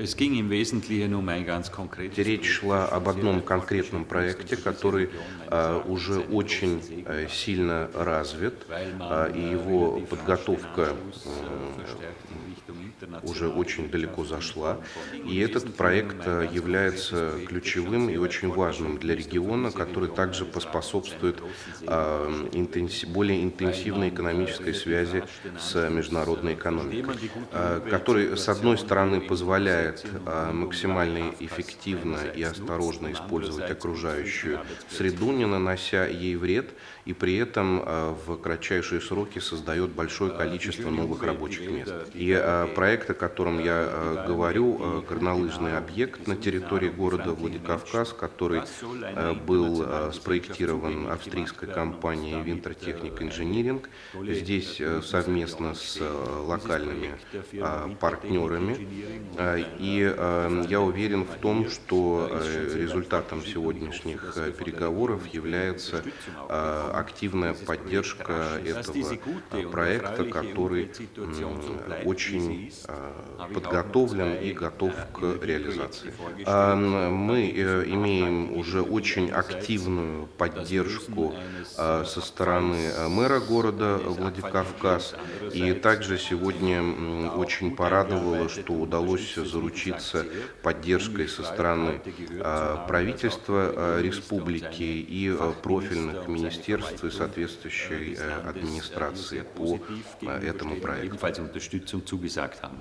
Es ging im Wesentlichen um ein ganz konkretes Речь шла об одном конкретном проекте, который уже очень сильно развит, и его подготовка уже очень далеко зашла. И этот проект является ключевым и очень важным для региона, который также поспособствует более интенсивной экономической связи с международной экономикой, который, с одной стороны, позволяет максимально эффективно и осторожно использовать окружающую среду, не нанося ей вред, и при этом в кратчайшие сроки создает большое количество новых рабочих мест. И проект, о котором я говорю, горнолыжный объект на территории города Владикавказ, который был спроектирован австрийской компанией Wintertechnik Engineering, здесь совместно с локальными партнерами. И я уверен в том, что результатом сегодняшних переговоров является активная поддержка этого проекта, который очень подготовлен и готов к реализации. Мы имеем уже очень активную поддержку со стороны мэра города Владикавказ. И также сегодня очень порадовало, что удалось заручиться поддержкой со стороны правительства республики и профильных министерств и соответствующей администрации по этому проекту. Ebenfalls Unterstützung zugesagt haben.